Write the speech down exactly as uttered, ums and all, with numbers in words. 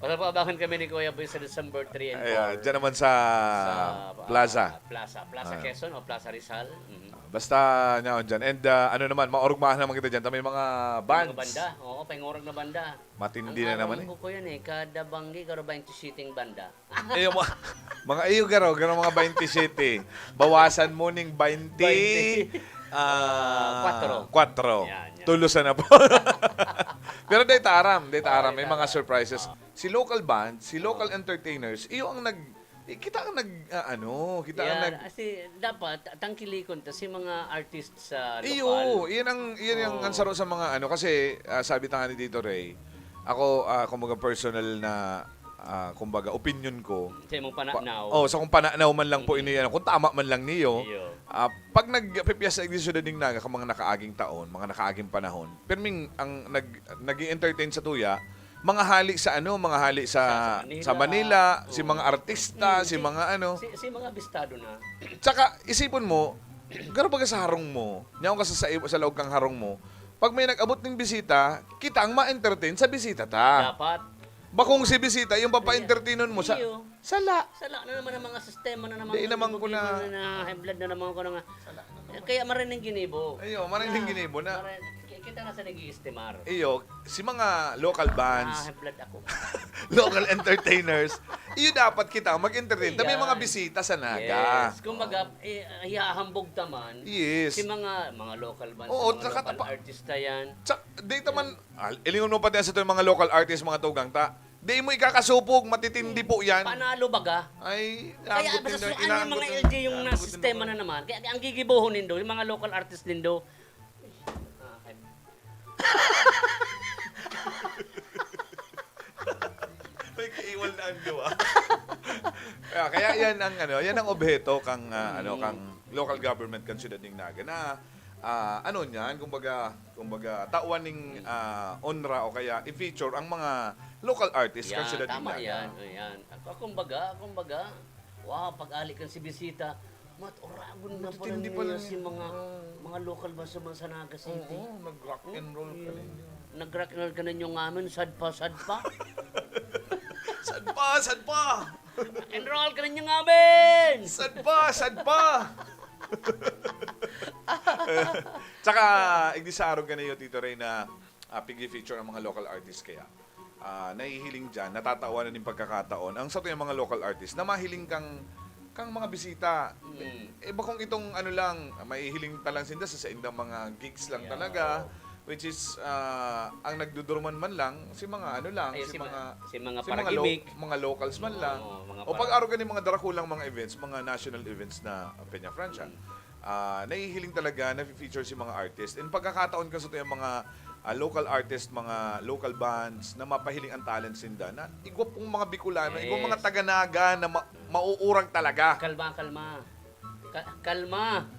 Basta paabangan kami ni Kuya Boy sa December three and Ayan, four. Dyan naman sa Sa, ah, Plaza. Plaza. Plaza Ah. Quezon o Plaza Rizal. Mhm. Basta nyaon dyan. And ah, ano naman, maorugmahan naman kita dyan. May mga Mga bands. banda. Oo, pangorog na banda. Matindi Ang na naman aram eh. ko, Kuya, eh, kada banggi, garo baynte siyete banda. Eh, yung mga, mga iyo garo, garo mga baynte siyete. Bawasan mo ning baynte, Baynte. ah, Kwatro. kwatro. Yan, yan. Tulusan na po. Pero dahil taaram, dahil Oo, taaram, dahil may mga taaram. surprises. Ah. Si local band, si local Oo. entertainers, iyo ang nag, eh, kita ang nag, ah, ano, kita ang Yan, nag, kasi dapat tangkilikon ta si mga artists sa iyo, lokal. Iyan ang, iyan ang Oo. ansaro sa mga ano, kasi ah, sabi ta nga ni Tito Ray, ako, ah, kumbaga personal na, ah, kumbaga opinion ko, Sa imong pananaw. Oh, sa kung pananaw man lang po Mm. ini, ano, kung tama man lang niyo, Iyo. ah, pag nagpipiyesta ang Syudad ning Naga, ka mga nakaaging taon, mga nakaaging panahon, pirming ang nag, nag entertain sa tuya, mga hali sa ano, mga hali sa, Sa, sa Manila. sa Manila, si Oo. mga artista, Mm, si si- mga ano. Si, si mga bistado na. Tsaka, isipon mo, garo baga sa harong mo, nyaon ka sa, sa, sa laog kang harong mo, pag may nag-abot ning bisita, kita ang ma-entertain sa bisita ta. Dapat. Bakong si bisita, yung papa-entertainon mo sa, Iyo. sala. Sala na naman ang mga sistema na naman. Di naman ko na- Na high blood na naman ko na nga. Kaya maray ning ginibo. Iyo, maray ning ginibo na. Maray, ki- kita na sa nag-iistimar. Iyo, si mga local Ah, bands, high blood ako. local entertainers, iyo dapat kita mag-entertain. Ta may mga Yan. Bisita sa Naga. Yes. Kumbaga, eh, ihahambog ta man. Yes. Si mga, mga local bands, Oo, mga tsaka local tapa- artista yan. Sa, di ta man, ah, ilingon mo pa din sa to yung mga local artists, mga tugang ta. Di mo ikakasupog, matitindi po yan. Panalo baga. Ay, Kaya lagot basta din daw, suan yung inaanggot mga din. L G yung na Inaanggot din sistema daw. Na naman. Kaya ang gigibohon nindo, yung mga local artist nindo. May kaiwal na ang duwa. kaya, kaya yan ang ano, yan ang obheto kang ah, ano Mm. kang local government kan siyudad ning Naga na ah, ano niyan, kumbaga, kumbaga tawan ning ah, onra o kaya i-feature ang mga local artists kan Yan, siyudad ning tama Naga. Yan. Ayan. Ako, kumbaga, kumbaga, wow, pag-ali kan si bisita, mat oragon na pala Matitindi pala niya si niya. mga Oo. mga local ba sa mga sa Naga City. Oo, nag-rock and roll ka Yun. ninyo. Nag-rock and roll ka ninyo ngamin, sad pa, sad pa. Sad pa, sad pa! Rock and roll ka ninyo ngamin! Sad pa, sad pa! Tsaka, igdi sa arog ka na yun, Tito Ray, na ah, pigi-feature ang mga local artists kaya. Ah, nahihiling dyan, natatawanan yung pagkakataon. Ang sa yung mga local artists na mahiling kang kang mga bisita. Mm. Eh, bakong itong ano lang, mahihiling ta lang sinda sa, sa indang mga gigs lang Yeah. Talaga. Which is, ah, ang nagdudurman man lang, si mga ano lang, Ay, si, si mga, ma- si mga si mga, paragimik. Mga locals man lang. Oo, mga O pag para- aro ka ng mga darakulang mga events, mga national events na Peña Francia. Ah, nahihiling talaga na feature si mga artist. In pagkakataon ka sa yung mga ah, local artist, mga local bands na mapahiling ang talent sinda na igwa pong mga Bicolano, igwa mga Yes. Taga-Naga na ma- mauurag talaga. Kalma, kalma. Ka- kalma.